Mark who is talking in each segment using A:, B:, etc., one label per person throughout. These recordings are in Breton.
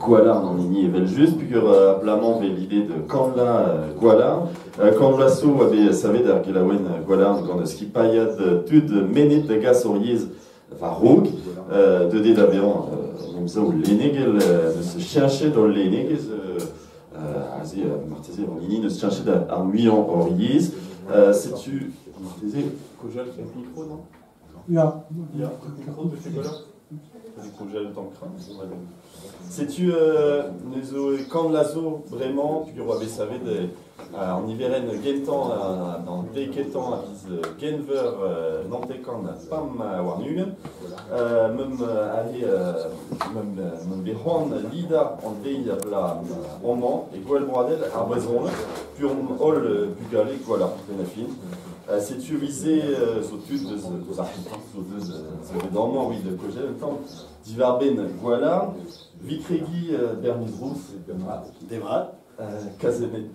A: Gwalarn an hini evel-just, pugur abalamour 'vez lidet Kanla Gwalarn. Kanla zo a vez savet ar gelaouenn Gwalarn gant skipailhad tud mennet da gas hor yezh war-raok. Deuet eo da vezañ un emsav lennegel, neus cheñchet hol lennegezh aze marteze an hini neus cheñchet ar muiañ hor yezh. Setu marteze kaozeal get mikro, non?
B: Ya.
A: Ya, mikro, de quoi Setu ne zo kant lazo bremañ peogwir oa bet savet an niverenn gentañ an deiz kentañ a viz Genver 95. Meump aze meump bet c'hoant lidañ an deiz a bloaz amañ e Gouel Broadel ar brezhoneg p'ur omp holl bugale gwalloc'h benn ar fin. Setu evit-se zo tud deus ar c'hentañ zo deus zo bet amañ evit kaozeal un tamm diwar-benn Gwalarn. Evit kregiñ Bernez Rouz,
C: Demat.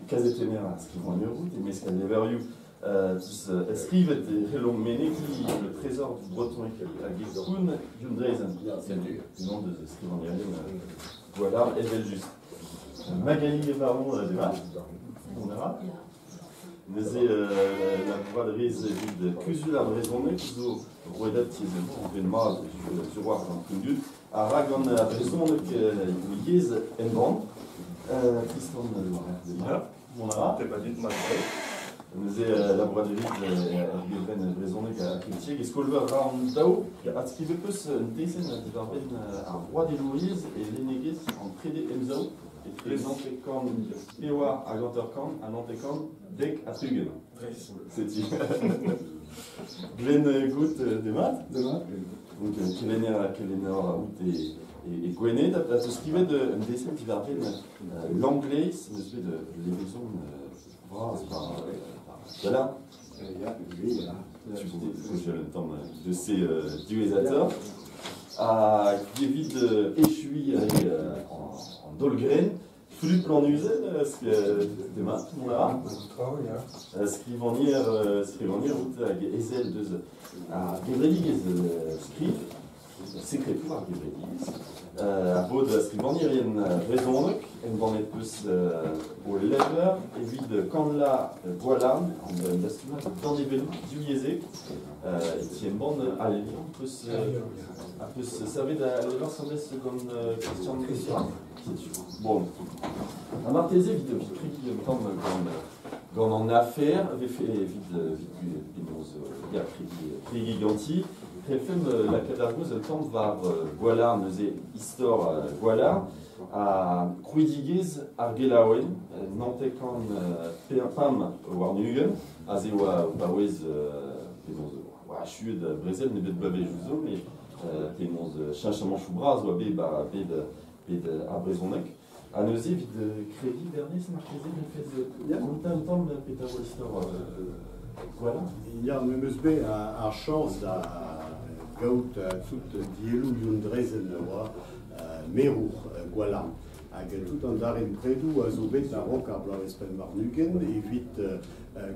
A: Kazetenner ar skrivagneroù, e-mesk al levrioù deus skrivet e c'hellomp menegiñ Le Trésor du Breton hag e koun Youn Drezen, unan deus skrivagnerien Gwalarn evel-just. Magali Baron, demat. On a Neuze labourat a rez evit Kuzul ar Brezhoneg zo rouedad tiez-embann anvet mat sur war gant an dud a ra gant ar brezhoneg yezh embann. Tristan Loiret, mont a ra?
D: Te dit mat.
A: Neuze labourat a rit er gevrenn brezhoneg ha keltiek e skol-veur an daou. Adskrivet peus un dezenn diwar-benn ar vroadelouriezh e lennegezh an trede emsav etre 1954 ha 1970. Setu. Glenn Gout, demat.
B: Demat.
A: Donc, kelenner out e Gwened, a teus skrivet un desenn diwar-benn Langleiz, n'eus bet levezon bras par Voilà.
C: Ya, oui,
A: Tu un tamm de ces diwezhatoc'h. Hag evit echuiñ an daol-grenn, Fulup Lannuzel, demat, mont a ra?
B: Ya.
A: Skrivagner out hag ezel deus ar gevredigezh Skriv, sekretour ar gevredigezh. A bod skrivagnerien vrezhonek, embannet peus o levr evit Kanla Gwalarn, an dastumad danevelloù divyezhek. E ti-embann Al Liamm peus, peus savet al levr asambles gant Christian
B: Christian.
A: Bon. Ha marteze evit evit kregiñ un tamm gant an afer, vefe evit evit penaos ya, kregiñ ganti, c'hellfemp lakaat ar gaoz un tamm war Gwalarn, neuze istor Gwalarn, ha krouidigezh ar gelaouenn, 95 25, aze oa paouez penaos oa achuet brezel nebeut bloavezhioù zo, met penaos cheñchamanchoù bras oa bet ba bed bed ar brezhoneg. Ha neuze evit kregiñ Bernez marteze ne fez kontañ un tamm petra oa istor Gwalarn?
C: Ya, me meus bet ar chañs da gaout tout dielloù Youn Drezen oa merour Gwalarn. Hag tout an darempredoù a zo bet a-raok ar bloavezh 25 evit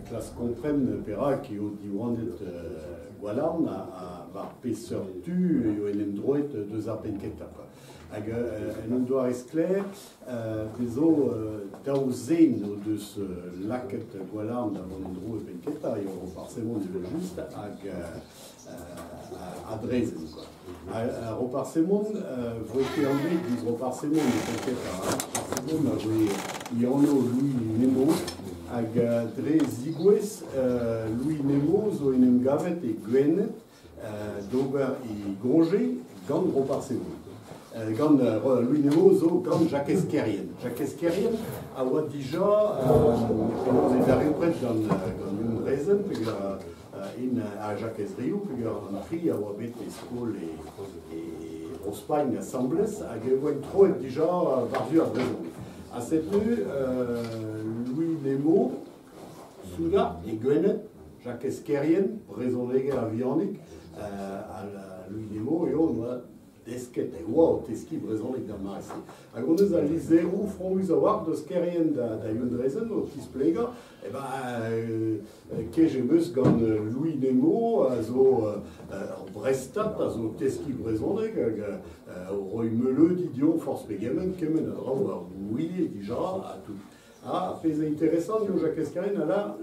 C: klask kompren perak eo diwanet Gwalarn ha war peseurt tu eo en em droet deus ar penn-kentañ. Hag en un doare sklaer, bezo daou zen o deus lakaet Gwalarn da vont en-dro e penn-kentañ, eo Roparz Hemon evel-just hag Drezen, quoi. Roparz Hemon voe ket anvet giz Roparz Hemon e penn-kentañ. Roparz Hemon a voe e anv Louis Nemo, hag dre zigouez Louis Nemo zo en em gavet e Gwened d'ober e goñje gant Roparz Hemon. Gant Louis Nemo zo gant Jakez Kerrien. Jakez Kerrien a oa dija penaos e darempred gant Youn Drezen, peogwir in ha Jakez Riou, peogwir an tri a oa bet e skol e Bro-Spagn asambles, hag e voent troet dija war-zu ar brezhoneg. Ha setu Louis Nemo, soudard e Gwened, Jakez Kerrien, brezhoneger a-vihanik, ha Louis Nemo eo noa desket e oa o teski brezhoneg d'ar mare-se. Hag hon eus al lizheroù fromus a-walc'h deus Kerien da Yeun Drezen o tisplegañ, e ben, kej em eus gant Louis Nemo a zo ur Brestad a zo teski brezhoneg hag o roiñ meuleudi deomp forzh pegement, kement a draoù ar ouie dija ha tout. Ah, pezh interesant eo Jakez Kerrien a lâr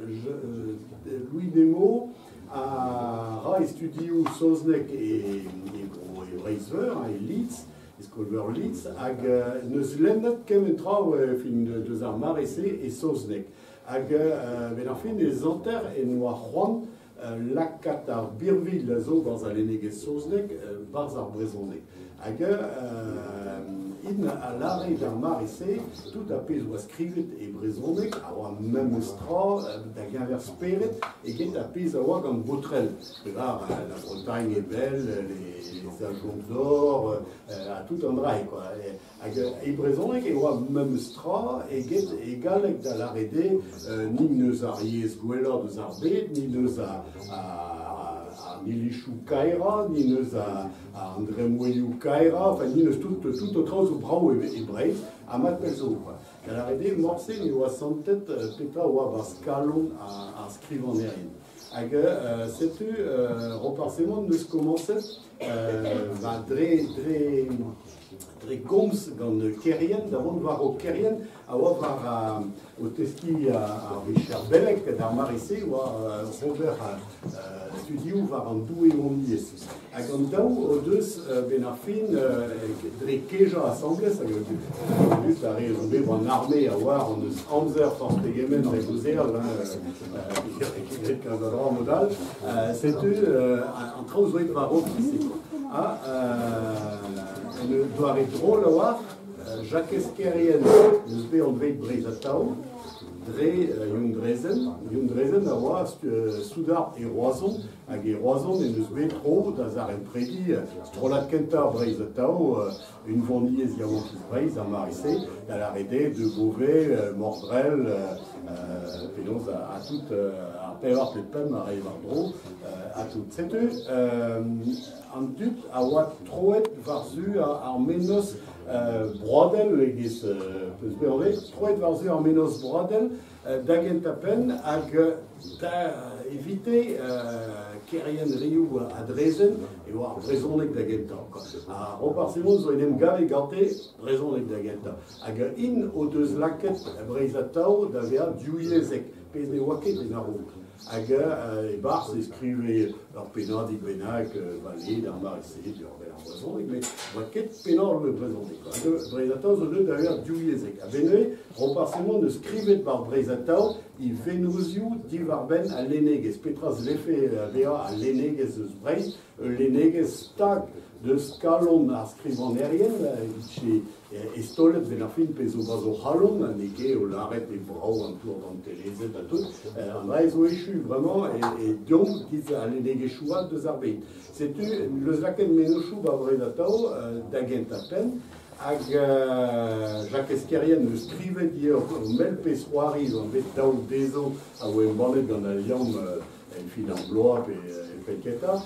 C: Louis Nemo a ra e studioù saozneg e bro e Breizh-Veur, e Leeds, e skol-veur Leeds, hag neus lennet kement tra fin deus ar mare-se e saozneg. Hag ben ar fin e zanter en oa c'hoant lakaat ar birvilh a zo barzh al lennegezh saozneg, barzh ar brezhoneg. Hag in a lâre d'ar mare-se, tout ar pezh oa skrivet e brezhoneg a oa memes tra da geñver spered eget ar pezh a oa gant Botrel. Pevar, la Bretagne est belle, les ajoncs d'or, ha tout an dra, quoi. Hag e brezhoneg e oa memes tra eget e galleg da lâret eo ni neus ar yezh gwellañ deus ar bed, ni neus a milichoù kaerañ, ni neus a an dremmwelioù kaerañ, enfin ni neus tout o traoù zo brav e Breizh, ha mat pell zo, quoi. Da lâret eo, morse ne oa santet petra oa barzh kalon ar skrivanerien. Hag setu Roparz Hemon neus komañset ba dre dre gomz gant Kerien, da vont war o Kerien, a oa war o teskiñ ar vicher beleg d'ar mare-se, oa ober studioù war an doueoniezh. Hag an daou o deus ben ar fin dre kejañ asambles, hag just ar re zo bet an arme a oar an eus amzer forzh pegement da gaozeal, hein, kalz a dra mod all, setu an traoù zo aet war-raok se. Ha en doare drol a-walc'h, Jakez Kerrien eus bet anvet Breizh Atao, dre Yeun Drezen. Yeun Drezen a oa soudard e Roazhon, hag e Roazhon en deus bet tro da zaremprediñ strollad kentañ Breizh Atao, unvaniezh yaouankiz Breizh ar mare-se, da lâret eo de Beauvais, Mordrel, penaos ha tout ar pevar pe pemp a rae war-dro, ha tout. Setu an dud a oa troet war-zu ar mennozh broadel, egiz peus bet anvet, troet war-zu ar mennozh broadel da gentañ-penn hag da evite Kerien Riou ha Drezen e oa ar brezhoneg da gentañ. Ha Roparz Hemon zo en em gavet gante brezhoneg da gentañ. Hag int o deus lakaet Breizh Atao da vezañ divyezhek, pezh ne oa ket en a-raok. Hag e-barzh e skrive ur pennadig bennak Vallée d'ar mare-se, diwar-benn ar brezhoneg, met oa ket pennad le brezhoneg. Hag Breizh Atao zo deuet da vezañ divyezhek. A-benn neuze, Roparz Hemon neus skrivet war Breizh Atao e vennozioù diwar-benn al lennegezh. Petra zlefe vezañ al lennegezh eus Breizh? Ul lennegezh stag deus kalon ar skrivanerien, evit eztaolet benn ar fin pezh zo barzh o c'halon, ha n'eo ket o lâret eo brav an tour dantelezet ha tout. An dra zo echu vraiment e deomp giz al lennegezhioù all deus ar bed. Setu leus lakaet mennozhioù ba Breizh Atao da gentañ-penn, hag Jakez Kerrien neus skrivet ivez ur mell pezh c'hoari zo bet daou dezho a oa embannet gant al liamm en fin ar bloaz pe e penn kentañ,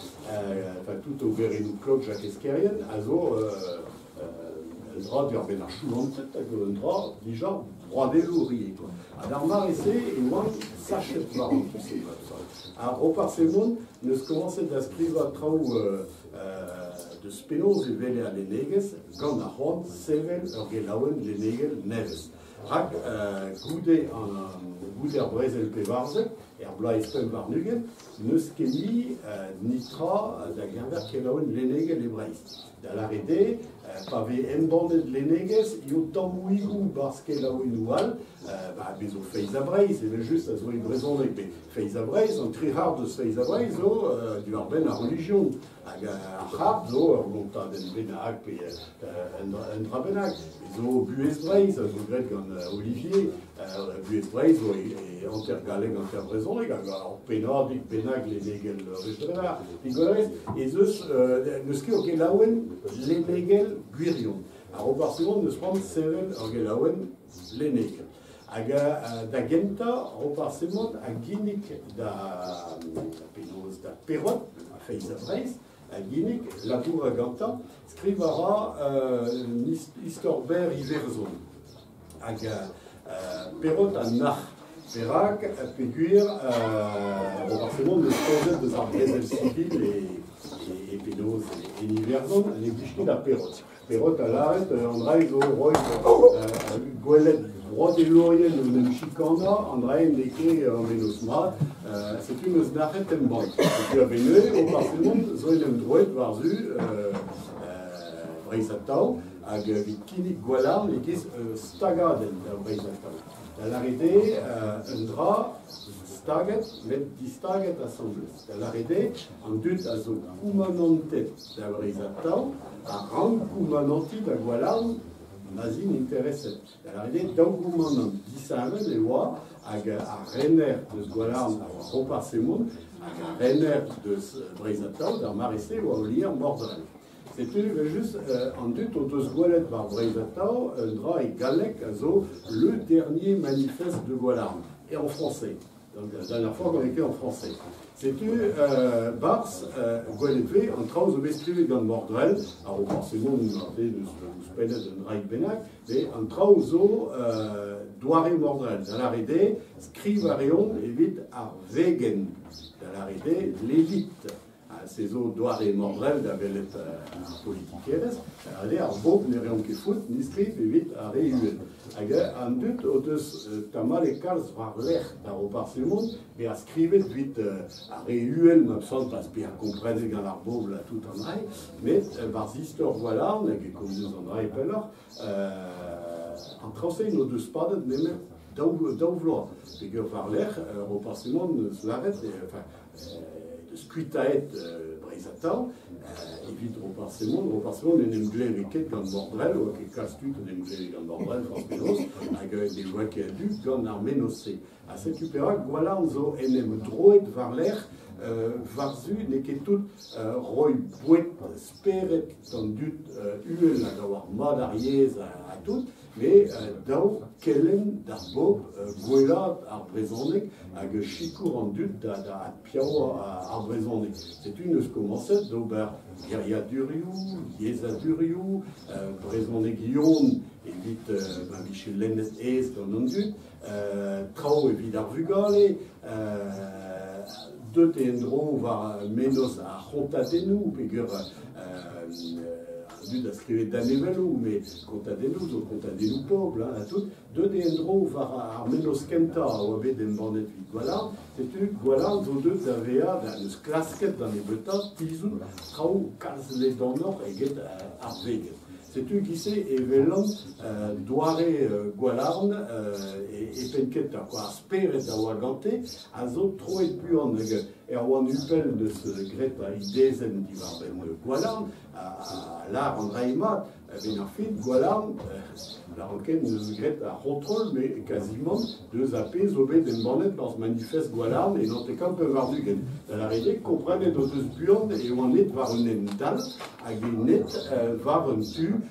C: enfin tout oberennoù klok Jakez Kerrien a zo un dra diwar-benn ar chouanted hag un dra dija broadelour ivez, quoi. Ha d'ar mare-se e oant sachet war an tu-se. Ha Roparz Hemon neus komañset da skrivañ traoù deus penaos e wele al lennegezh gant ar c'hoant sevel ur gelaouenn lennegel nevez. Rak goude goude ar brezel pevarzek, er bloaz 25, n'eus ket mui nitra da geñver kelaouenn lennegel e Breizh. Da lâret eo, pa vez embannet lennegezh, eo tammoùigoù barzh kelaouennoù all, ba bez zo Feiz ha Breizh, evel-just a zo e brezhoneg, met Feiz ha Breizh, an tri c'hard eus Feiz ha Breizh zo diwar-benn ar relijion. Hag ar c'hard zo ur gontadenn bennak pe un dra bennak. Zo Buhez Breizh a zo graet gant Olivier. Buhez Breizh zo e hanter galleg, hanter brezhoneg, hag ur pennadig bennak lennegel Rejdravar. Digolerez, ez eus n'eus ket ur gelaouenn lennegel gwirion. Ha Roparz Hemon n'eus c'hoant sevel ur gelaouenn lennegel. Hag da gentañ, Roparz Hemon a ginnig da penaos da Perrot, a Feiz ha Breizh, a ginnig labour a gantañ, skriv a ra istor ber Iwerzhon. Hag Perrot a nac'h. Perak, peogwir, Roparz Hemon neus komzet deus ar brezel sivil e penaos en Iwerzhon, ha ne blij ket da Perrot. Perrot a lâret an dra zo roet gwelet broadelourien o en em chikanañ, an dra n'eo ket an mennozh mat, setu neus nac'het embann. Setu a-benn-neuze, Roparz Hemon zo en em droet war-zu Breizh Atao, hag evit kinnig Gwalarn e-giz stagadenn da Breizh Atao. Da lâret eo un dra staget met distaget asambles. Da lâret eo an dud a zo koumanantet da Breizh Atao a rank koumanantiñ da Gwalarn ma 'z int intereset. Da lâret eo daou goumanant disheñvel e oa hag ar rener deus Gwalarn a oa Roparz Hemon hag ar rener deus Breizh Atao d'ar mare-se e oa Olier Mordrel. Setu evel-just an dud o deus gwelet war Breizh Atao un dra e galleg a zo Le dernier manifeste de Gwalarn, et en français. Donc la dernière fois qu'on était en français. Setu barzh gwelet vez an traoù zo bet skrivet gant Mordrel, ar Roparz Hemon marteze deus ouzhpennet un draig bennak, met an traoù zo doare Mordrel. Da lâret eo, skriv a reont evit ar vegenn, da lâret eo l'élite. Se zo doare Mordrel da welet ar politikerezh, ha ar bobl ne reont ket fout, ni skriv evit ar re uhel. Hag an dud o deus tamallet kalz war-lerc'h da Roparz Hemon bezañ skrivet evit ar re uhel ma santas bezañ komprenet gant ar bobl ha tout an dra, met barzh istor Gwalarn, hag e komzez an dra pelloc'h, an traoù-se n'o deus padet nemet daou vloaz. Peogwir war-lerc'h Roparz Hemon eus lâret, enfin, deus kuitaet Breizh Atao evit Roparz Hemon. Roparz Hemon en em gleve ket gant Mordrel, oa ket kalz tud en em gleve gant Mordrel, forzh penaos, hag ne oa ket a-du gant ar mennozh-se. Ha setu perak Gwalarn zo en em droet war-lerc'h war-zu n'eo ket tout roiñ boued spered d'an dud uhel hag a oar mat ar yezh ha tout, met dav kelenn d'ar bobl gwellaat ar brezhoneg hag sikour an dud da adpiaouañ ar brezhoneg. Setu neus komañset d'ober geriadurioù, yezhadurioù, brezhoneg yon evit ma vije lennet aes gant an dud, traoù evit ar vugale, deut eo en-dro war mennozh ar c'hontadennoù peogwir an dud a skrive danevelloù, met kontadennoù zo kontadennoù pobl ha tout. Deut eo en-dro war ar mennozh kentañ a oa bet embannet evit Gwalarn. Setu Gwalarn zo deut da vezañ da neus klasket d'an nebeutañ tizhout traoù kalz ledanoc'h eget ar vegenn. Setu giz-se e welan doare Gwalarn e penn-kentañ, quoi. Ar spered a oa gante a zo troet buan hag Erwan Hupel neus graet a idezenn diwar-benn Gwalarn, a lâr an dra mat, a-benn ar fin, Gwalarn, lâran ket neus graet ar c'hontrol, met quasiment deus ar pezh zo bet embannet barzh manifest Gwalarn e 1924. Da lâret eo, komprenet o deus buan e oant net war un hent dall hag e net war un tu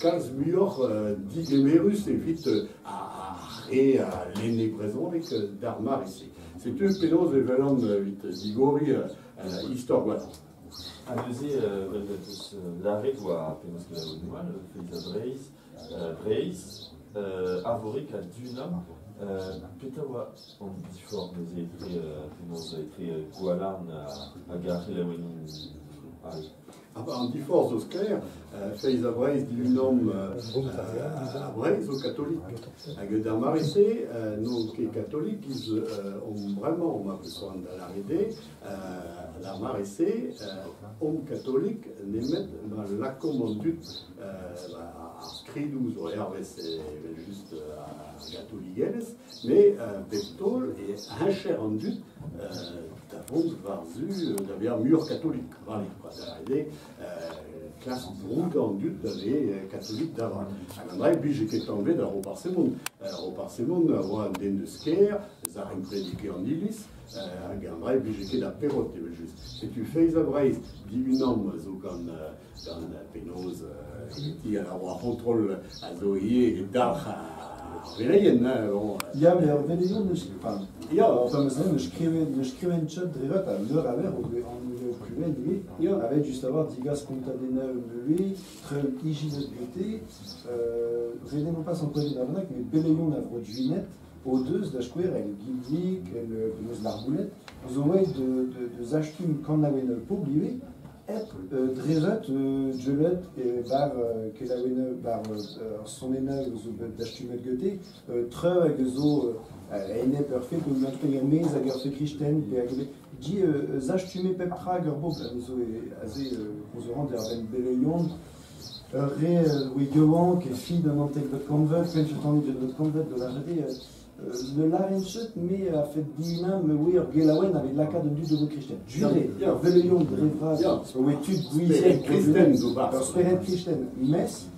C: kalz muioc'h digemerus evit ar re a lenne brezhoneg d'ar mare-se. Setu penaos e welan evit digoriñ istor Gwalarn.
A: Ha neuze, deus lâret oa penaos ket a Feiz ha Breizh, Breizh, Arvorig ha Duna, petra oa an diforc'h neuze etre penaos etre Gwalarn hag ar c'helaouennoù all?
C: Ah bah, an diforc'h zo sklaer, Feiz ha Breizh diunan ha Breizh zo katolik. Hag d'ar mare-se, n'on ket katolik, giz omp bremañ ma peus c'hoant da lâret eo, d'ar mare-se, omp katolik nemet ma lakaomp an dud ar skridoù zo hervez evel-just ar gatoligelezh, met bep taol e heñcher an dud da vont war-zu da vezañ muioc'h katolik. Vale, quoi, da lâret eo, klask broudañ an dud da vezañ katolik da vat. Hag an dra blije ket tamm bet ar Roparz Hemon. Roparz Hemon a oa un den deus kêr, zarempredike an iliz, hag an dra blije ket ar Perrot evel-just. Setu Feiz ha Breizh diunan zo gant gant penaos eviti a oa ar c'hontrol a zo ivez e dalc'h Ar veleien, hein, bon.
B: Ya, mais ar veleion neus, enfin,
C: Ya,
B: enfin, neus skriven chat drevat a meur a ver, an pluven ivez,
C: Ya.
B: avec just avoir digas kontadenna meue, tre ijinet gete, reden non pas en poen d'arnac, mais beleion a vro juinet, o deus da skouer el gildik, el penaos l'arboulet, zo oe de zachtum kanaouen pobl ivez, ep drevet djelet bar kelaouenne bar sonena zo bet dastumet gete, treu hag zo enep ur fe pe un er mez hag ur fe kristen pe hag di zastume pep tra hag ur bobl zo aze konzorant er ben beleion ur re oe yoan ke fi d'un antek vet kanvet pen chetanit vet kanvet de la rede ne laren chet me a fet diunan me oe ur gelaouen avait lakaat un dud de vo kristen. Jure,
C: Ya.
B: ur veleion dre vras,
C: Ya.
B: oe tud
C: Spered
B: gouiziek,
C: kristen zo barz.
B: Ur spered kristen, mes,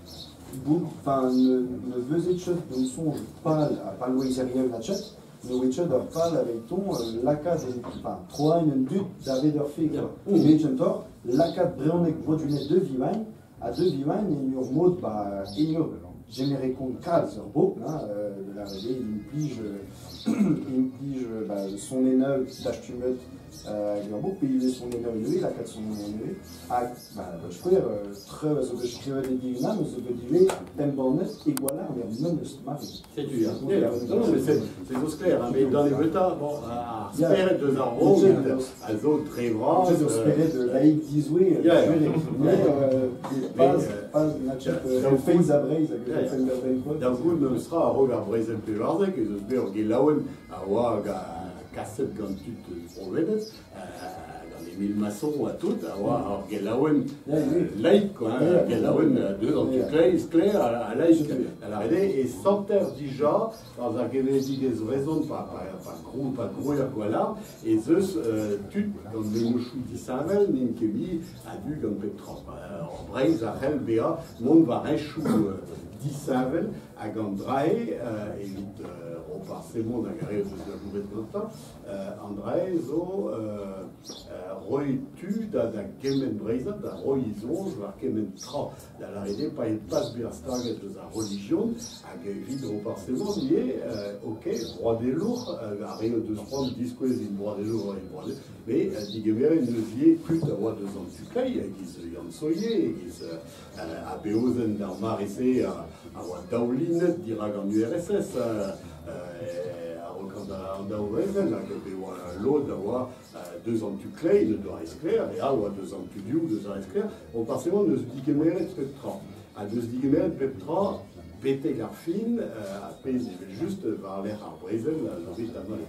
B: bout, enfin, ne vezet chet d'un songe pal, a pal oe na chet, ne oe chet ur pal avec ton lakaat, enfin, troain un dud davet ur fe, quoi.
C: Ya.
B: Me gentor, lakaat breonek brodunet de vivain, a de vivain en ur mod, ba, en ur gemere kont kalz ur bobl, hein, de la rede, implij, ba, son eneu dastumet hag ur bobl, pe ivez son eneu ivez, lakaat son eneu ivez, hag, ba, da skouer, treu a zo bet skrivet e diunan, a zo bet ivez embannet e gwalar mer memes mare.
C: C'est dur. Yeah. Non, non, mais c'est zo sklaer, hein, mais dans les beta, bon, ar
B: Ya.
C: spered deus ar vro,
B: Ya.
C: a zo dre vras,
B: Zo spered laik dizoué,
C: Ya.
B: jure, mais
C: Mais,
B: pas na chet
C: daou
B: feiz a breiz hag
C: Ya, ya.
B: feiz a breiz quoi.
C: Da gout meus tra a-raok ar brezel pevarzek, ez eus bet ur gelaouen a oa hag a kaset gant tud provedet, gant Émile Masson a tout, a oa ur gelaouen
B: Ya, oui.
C: laik, quoi, hein,
B: Ya.
C: gelaouen deus an
B: Ya.
C: tu kleiz, sklaer, a laik,
B: Ya.
C: a la rede, e santer dija, dans ar gevedigez vrezon, pa grou, pa grouer gwalar, ez eus tud gant menochou disheñvel, n'int ket mi a du gant pep tra. Ar Breiz a c'hell bea mont war enchou disheñvel hag an drae, evit Roparz Hemon hag ar re eus da gouret gantañ, an drae zo roi tu da gement breizat, da roi zonj war kement tra. Da la rede pa e pas bezañ staget eus ar religion, hag evit Roparz Hemon ivez, ok, roi des lourds, ar re deus c'hoant diskouez in roi des lourds, in roi des, mais digemeret neus ivez tud a oa deus an tuklei, egiz Yann Sohier, egiz a Beozen d'ar mare-se a oa daoulinet dirak an URSS, a-raok an daou vrezel, hag be oa lod a oa deus an tu klei, deus ar eskler, e a oa deus an tu diou, deus ar eskler, o parsemant neus digemeret pep tra. Ha deus digemeret pep tra, betek ar fin, a pezh evel just war lec'h ar brezel, a zo bet amal.